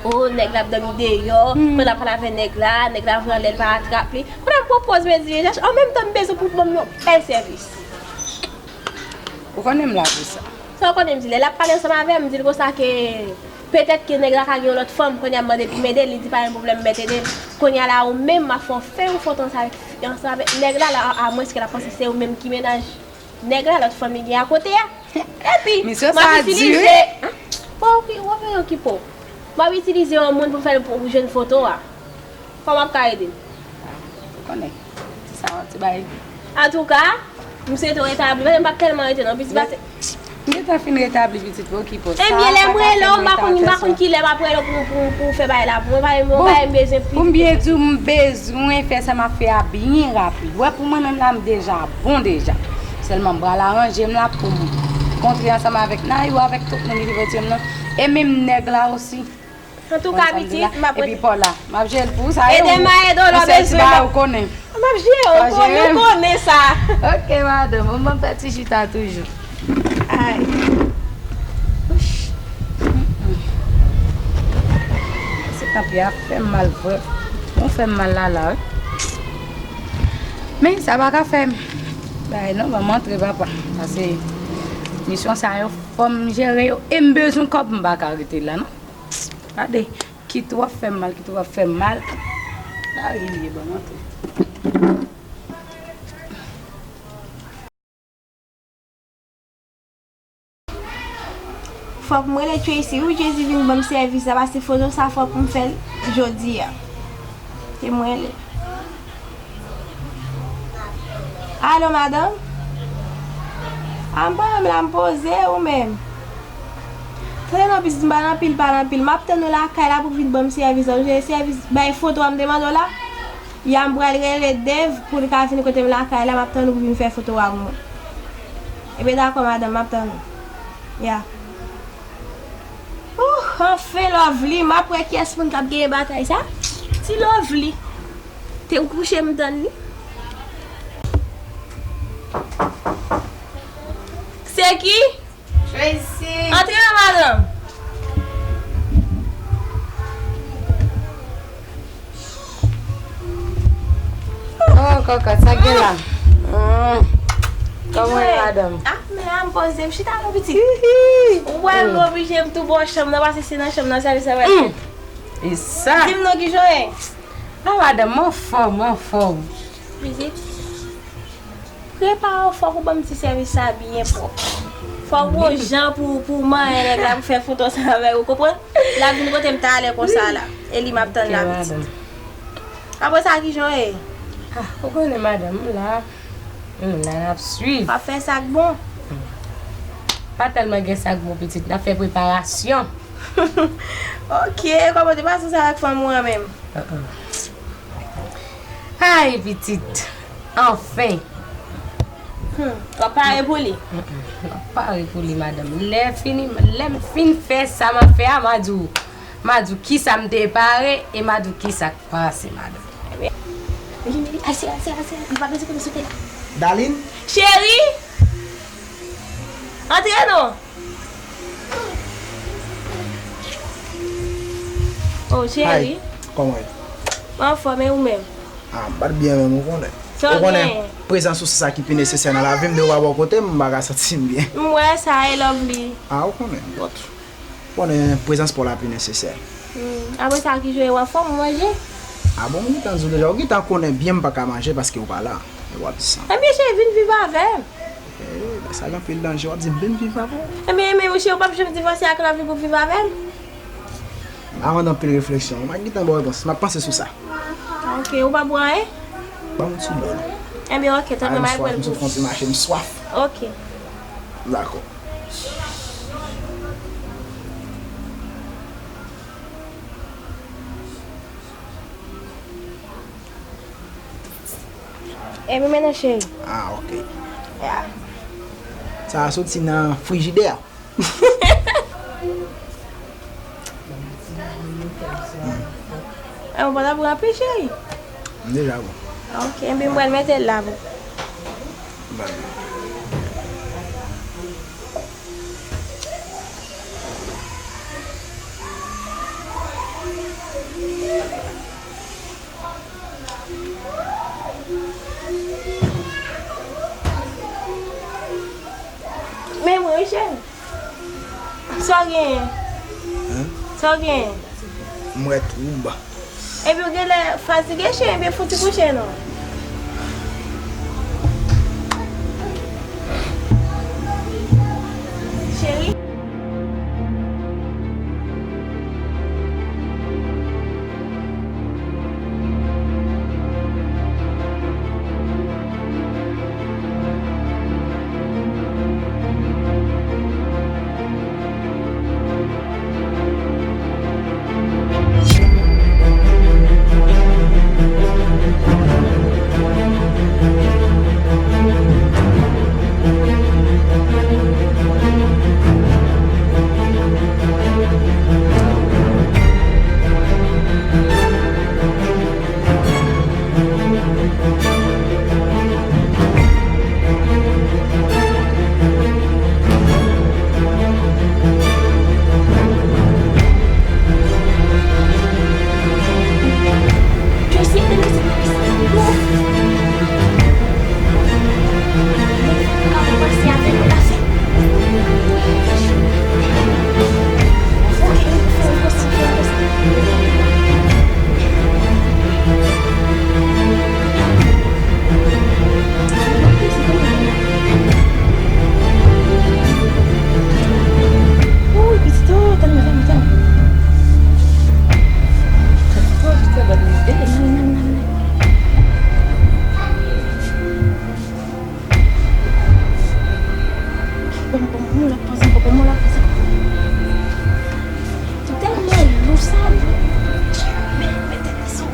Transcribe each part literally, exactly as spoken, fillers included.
O, nèg la ap dòmi deyò, pandan l ap pale avèk nèg la, nèg la vre anlè l pa atrap li. Pandan m pran pòz m di, an menm tan m bezwen pou ban m yon bèl sèvis. Ou konnen m la pou sa. Sa w konnen m di, lè l ap pale ansanm avè m, m di l konsa ke petèt ke nèg la ka gen yon lòt fanm, kounye a m mande pou m ede l, li di pa gen pwoblèm, m mèt ede l. Kounye a la, ou menm, m ap fè w fè yon foto ansanm avèk, ansanm avèk nèg la, la, amwenske l ap panse se ou menm ki mennaj nèg la, lòt fanm li gen akote a. Epi, m ap itilize, po, ki, w ap fè yon ki po. M ap itilize yon moun pou fè l pou jwenn foto a. Kòman m ap ka ede l? Ou konnen. Ti sa, ti bay. Antouka, m swete w retabli. Men m p ap tèlman rete non, pitit pase. M gentan fin retabli pitit, pa okipe w. Ebyen, lè m rele w, m pa konn, m pa konn ki lè m ap rele w pou, pou, pou w fè bagay la pou mwen, pa gen yon bagay m bezwen plis. Pou m byen di w, m bezwen fè sa m ap fè a byen rapid. Wè, pou mwen menm la, m deja bon deja. Sèlman m pral aranje m la pou m kontre ansanm avèk Nayou, avèk tout moun ki te vote m nan. E menm nèg la osi. Antouka, pitit, m ap rete. Epi Paula, m ap jere l pou sa. Ede m a ede w, lè w bezwen, m ap, ou konnen. M ap jere w, ou konnen, ou konnen sa. Ok, madanm, bon, ban m fè ti chita toujou. Ay. Se kanpe ap fè m mal vre. Bon, fè m mal la la, wi. Men sa pa ka fè m. Bay non, ban m antre, papa. Paske misyon sa yo, fò m jere yo. E m bezwen kòb, m pa ka rete la, non. Gade, kit w ap fè m mal, kit w ap fè m mal. Ay, ban m antre. Fòk m rele Tracy, wi, Tracy vin ban m sèvis la, paske foto sa fòk m fè l jodi a. Se mwen rele. Alo, madanm? A, m pa menm la, m poze, ou menm? Tande non, pitit, m pa nan pil, pa nan pil. M ap tann ou lakay la pou w vin ban m sèvis la. Ou jere sèvis, bay foto a m te mande w la? Ya, m pral rele Dave pou l ka vin kote m lakay la, m ap tann ou pou vin fè foto a pou mwen. Ebyen, dakò, madanm, m ap tann ou. Ya. Ouh, anfen, Lovely, m ap wè kiyès moun k ap genyen batay sa. Ti Lovely. Te m kouche, m tann li. Se ki? Tracy. Antre non, madanm. Oh, kòkòt, sa k gen la? Hmm. Kòman w ye, madanm? Ah, men la, m poze, m chita non, pitit. Hihi. Ou wè, m oblije m tou ba w chanm nan, paske se nan chanm nan sèvis sa pral fèt. E sa? Di m non, kijan w ye? Ah, madanm, m anfòm, m anfòm. Pitit. Prepare w, fòk ou ban m ti sèvis sa byen pwòp. Fòk ou gon jan pou, pou w manyen nèg la, pou fè foto sa avè w, ou konprann? L ap vin kote m talè konsa la. E li m ap tann la, pitit. Apre sa, kijan w ye? Ah, ou konnen, madanm, m la. M la, n ap swiv. W ap fè sa k bon. Pa tèlman gen sa k bon, pitit. N ap fè preparasyon. Ok, kòman w te pase sa avèk fanm ou an menm? Ay, pitit. Anfen. Hmm, w ap pare pou li? M ap pare pou li, madanm. Lè fini, lè m fin fè sa m ap fè a, m a di w, m a di w kisa m te pare e m a di w kisa k pase, madanm. Mili, mili, asè, asè, asè. Li pa bezwen konnen sou tè la. Darline? Cheri! Antre non! Oh, cheri. Hi, kòman w ye? M anfòm, e ou menm? Ah, m pa t byen menm, ou konnen. Ou konnen, prezans ou se sa ki pi nesesè nan lavi m, depi w pa bò kote m, m pa ka santi m byen. M wè sa, e Lovely. Ah, ou konnen, but, ou konnen, prezans pa w la pi nesesè. Hmm, apre sa, kijan w ye, w anfòm, ou manje? Ah bon, m gentan di w deja, ou gentan konnen byen m pa ka manje paske ou pa la. E w ap di sa. Ebyen, cheri, vin viv avè m. Eh, sa gen anpil danje, w ap di m vin viv avè w. Ebyen, men monchè, ou p ap janm divòse ak Lovely pou viv avè m? Avan anpil refleksyon, m a gentan ba w repons, m ap panse sou sa. Ok, ou pa bwè anyen? Ban m yon ti bòl. Ebyen, ok, tanpri, m al pran l pou ou. M sot fè yon ti mache, m swaf. Ok. Dakò. E men mennen cheri. Ah, ok. Ya. Sa a soti nan frijidè. E ou pa ta pran anpil cheri? M deja bon. Ok, enben mwen mete l la pou. Bye. Bye. Sa w genyen? Hen? Sa w genyen? M wè twou m ba. Epi w genlè fatige, cheri, ebyen fouti kouche non. Cheri. Uy, pitit, oh, tann mwen, tann mwen, tann mwen. Bon, bon, bon, la panse, bon, bon, la panse. Tèlman lou sa, men, men tèt li sou.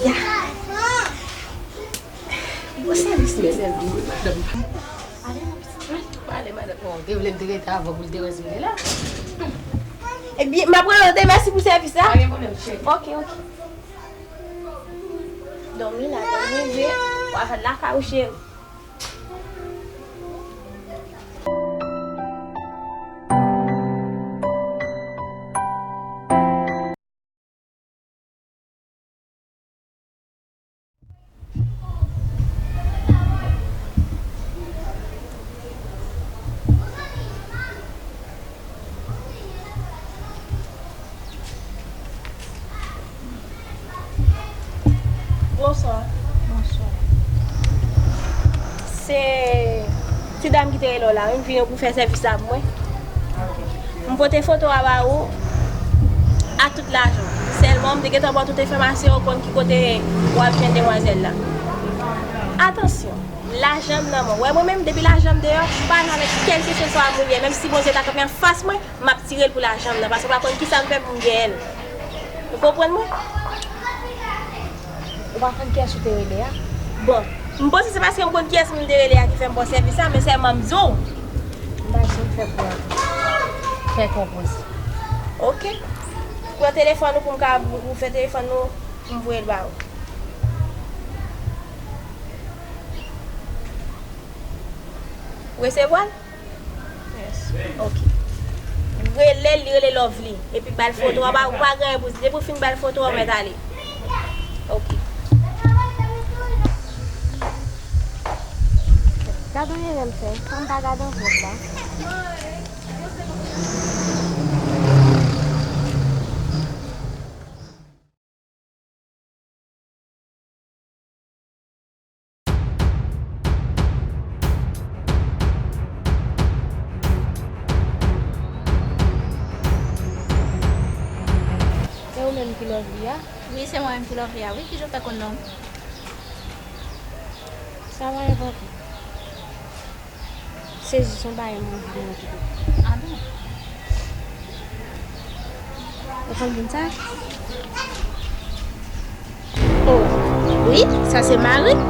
Ya. Bon sèvis, mesye. Pale, madanm. Bon, te vle m te rete avè w pou l te wè si m te la. Ebyen, m ap rele w demen, mèsi pou sèvis la. Pa gen pwoblèm, cheri. Ok, ok. Dòmi la, dòmi vre. W a fè lakay ou, cheri. Bonswa. Bonswa. Se ti dam ki te rele w la, wi, m vini pou fè sèvis la pou mwen. M pote foto a ba ou ak tout lajan. Sèlman, m te gentan ba w tout enfòmasyon, ou konn ki kote w ap jwenn demwazèl la. Atansyon, lajan m nan men w. Wè mwen menm, depi lajan m deyò, m pa ale avèk kèlkeswa moun ye, menm si Bondye ta kanpe anfas mwen, m ap tire l pou lajan m nan, paske w pa konn kisa m fè pou m genyen l. Ou konprann mwen? Ou pa konn kiyès ou te rele a? Bon, m panse se paske m konn kiyès moun m te rele a ki fè m ba w sèvis la, men sèlman m di w. M pa janm fè pou fè konprann. Ok. Pran telefòn ou pou m ka, ou fè telefòn ou pou m voye l ba ou. Ou resevwa l? Yes. Ok. Rele l, li rele Lovely. Epi ba l foto a, ou pa gen anyen pou di. Depi w fin ba l foto a, ou mèt ale. Ok. Gad yon erè m fè. Fò m pa gade anvlòp la. Se ou menm ki Lovely a? Wi, se mwen menm ki Lovely a, wi. Kijan w fè konn non m? Sa pa enpòtan. Se jis yon bagay mwen vle montre w. Ah bon? Ou konn moun sa? Oh, wi, sa se mari m.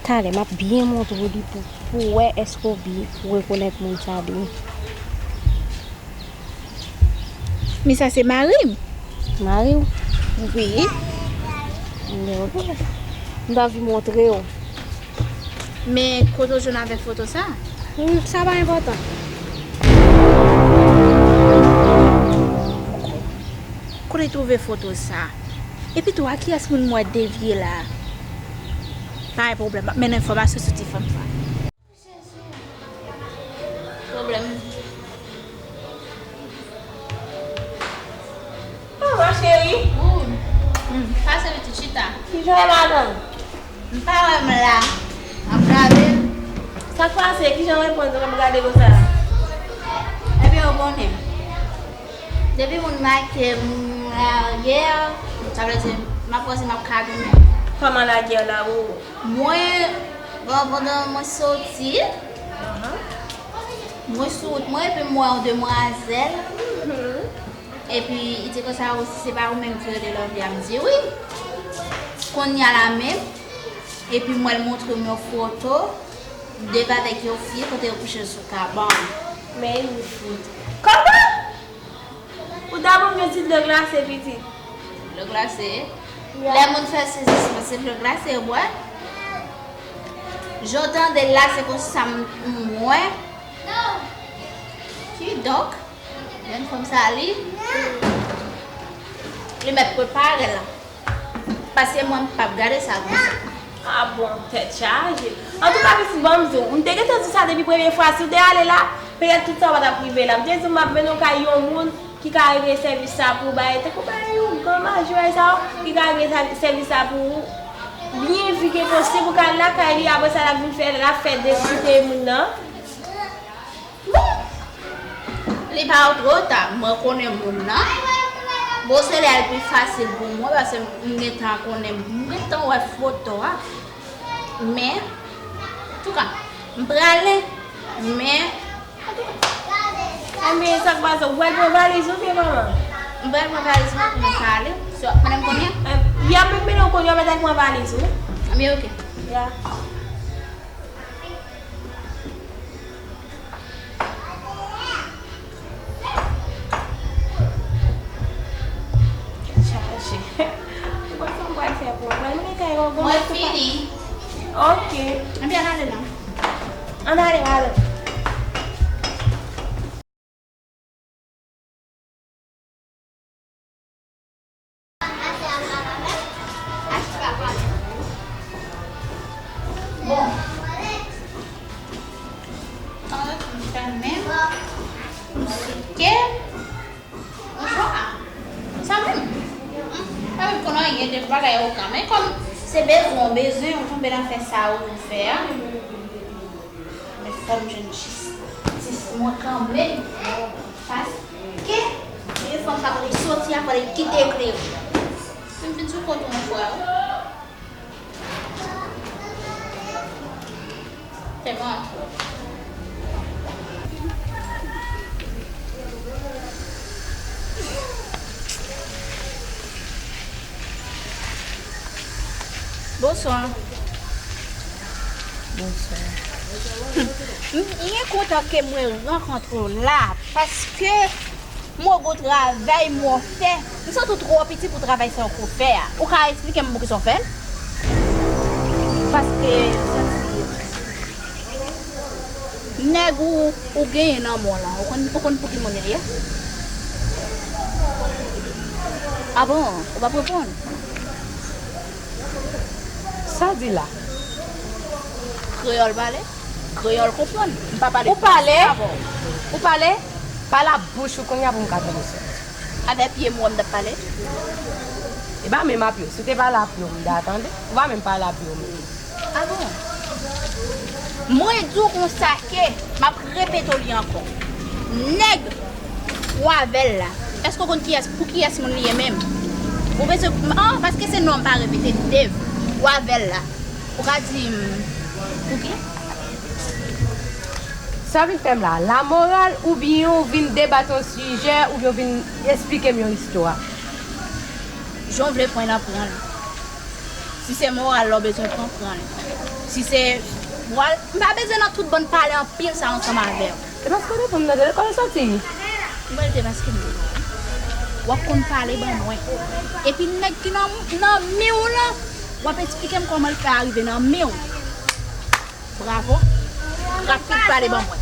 Talè, m ap byen montre w li pou, pou w wè èske w byen rekonèt moun sa byen. Men sa se mari m. Mari w? Wi. Ebyen, ok. M t anvi montre w. Men kote w jwenn avèk foto sa? Hmm, sa pa enpòtan. Kote l twouve foto sa? Epi tou, a kiyès moun m wè devye la? Pa gen pwoblèm, m ap mennen enfòmasyon sou ti fanm sa. Pwoblèm. Oh, ma chérie. Ooh. Mm, pase pitit chita. Kijan w ye, madanm? M pa wè m la. M ap lave. Sa k pase? Kijan w reponn m ap gade konsa? Ebyen, ou konnen. Depi moun make m lagè, sa vle di, m ap panse m ap ka goumen. Kòman lagè la, ou? Mwen, bon, pandan mwen soti, mwen sou wout mwen, epi m wè yon demwazèl. Epi, li di konsa, "Ou, si se pa ou menm ki rele Lovia?" M di, "Wi." Kounye a la menm, epi m wè l montre m yon foto, m leve avèk yon fi, kote yo kouche sou kabann. Men li fout. Kòman? Ou ta ban m yon ti dlo glase, pitit? Dlo glase? Ya. Lè moun fè sezisman, se dlo glase yo bwè? Jan w tande l la, se konsa m, m wè. Kidonk, jèn fanm sa, li, li mèt prepare l. Paske mwen, m p ap gade sa konsa. A bon, tèt chaje. Antouka, pitit, ban m di w, m te gentan di w sa depi premye fwa, si w te ale la, petèt tout sa pa t ap rive la. M te di w m ap mennen w kay yon moun ki ka regle sèvis sa pou w bay, tankou bay yon gran majò sa yo, ki ka regle sa, sèvis sa pou ou. Byen vit ke posib, ou ka al lakay li, apre sa, l ap vin fè, l ap fè dekoute moun nan. Bon, li pa twò ta, mwen konnen moun nan. Bon, se lè l pi fasil pou mwen, paske m gentan konnen, m gentan wè foto a. Men, antouka, m prale, men, antouka. Enben, sa k pase? Ou pral pran valiz ou byen, manman? M pral pran valiz mwen pou mwen prale. So, konnen m konbyen? Eh, y ap menm mennen w kounye a, w mèt al pran valiz ou. Anben, oke. Ya. Chaje. Ou pa konn sa m pral fè pou ou. Mwen, mwen kay yon bon. Mwen fini. Ok. Ann ale la. Ann ale, madanm. Bon. Pandan m fèmen, m souke. Bonswa. Sa menm. Hmm. Sa menm konn anyen de bagay okan. Men kòm se bezwen, bezwen, ou tonbe nan fè sa ou vle fè a. Men fò m jwenn jistis mwen kanmenm. Paske, gen fanm sa kote soti a, fò l kite klere. Si m vin sou kont ou, mon frè. Tèlman twòp. Bonswa. Bonswa. M byen kontan ke mwen rankontre w la, paske m wè w gon travay m wè w fè. M santi w twò piti pou travay sa w ko fè a. Ou ka eksplike m poukisa w fè l? Paske, m santi, nèg ou, ou genyen nan men w la, ou konn, ou konn pou ki moun li ye? A bon? Ou p ap reponn? Sa w di la? Kreyòl pale, kreyòl konprann. M pa pale franse avè w. Ou pale? Ou pale? Pale ak bouch ou kounye a pou m ka tande sa w di. Avèk pye m ou wè m t ap pale? E pa menm ak pye w. Si w te pale ak pye w, m ta tande. Ou pa menm pale ak pye w menm. A bon? Mwen di w konsa ke, m ap repete w li ankò. Nèg ou avè l la, èske w konn kiyès, pou kiyès moun li ye menm? Ou bezwen, an, paske se non m pa repete, Dave, ou avè l la. Ou ka di m pou ki? Sa w vin fè m la? Lamoral oubyen w vin debat yon sijè oubyen w vin esplike m yon istwa? Jan w vle pran l, pran l. Si se moral la w bezwen pran, pran l. Si se moral, m pa bezwen nan tout bann pale anpil sa ansanm avè w. E paske w defann m nan lekòl soti? M pa te paske m defann. W ap konn pale ban mwen. Epi nèg ki nan, nan men w lan, w ap eksplike m kòman l fè arive nan men w. Bravo. Rapid pale ban mwen.